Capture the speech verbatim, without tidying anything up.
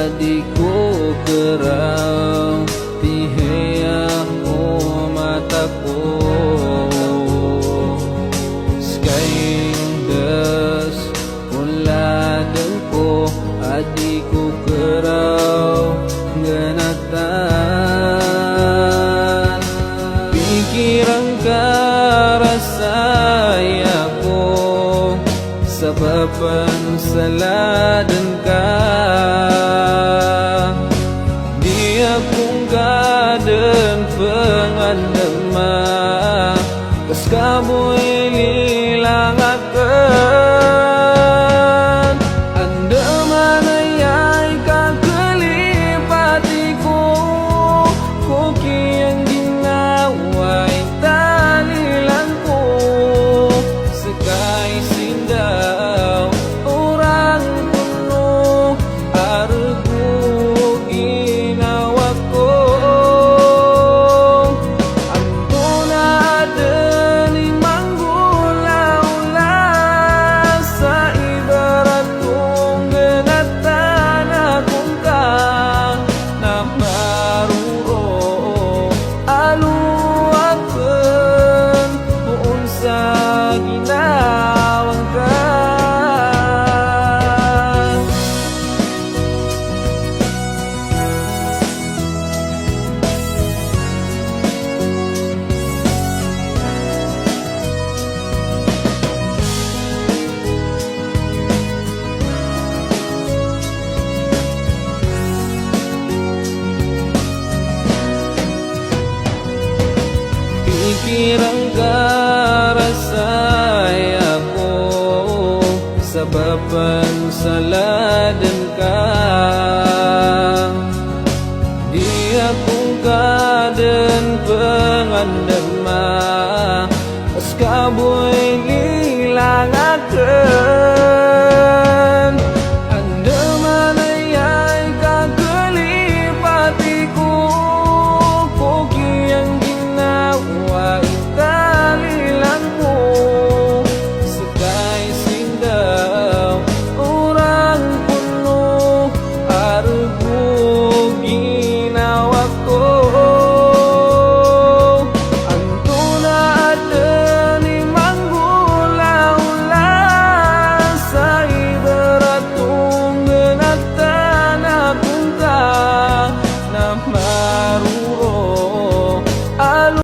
Di ko keraw, tihiya o mata ko. Ska i ndas o ladang ko, a di ko keraw nganatan. Pikiran ka rasay ako, sabap sa ladang ka. Di ako ngka den pengandama, ka ska bo inilang aken. Andamanaya i kakelipati ko, ko kiyangginawa i talilan ko. Ska i sindaw o rangkono, a rego o ginawa ko. Antonaa den i manggolaola sa ibarat ko ngganatan ako ngka, na maroro a lowa aken o on sa ginawa ngka. Pikiran ka rasay ako, sabap sa ladang ka. Di ako ngka den pengandama, ska bo inilang aken.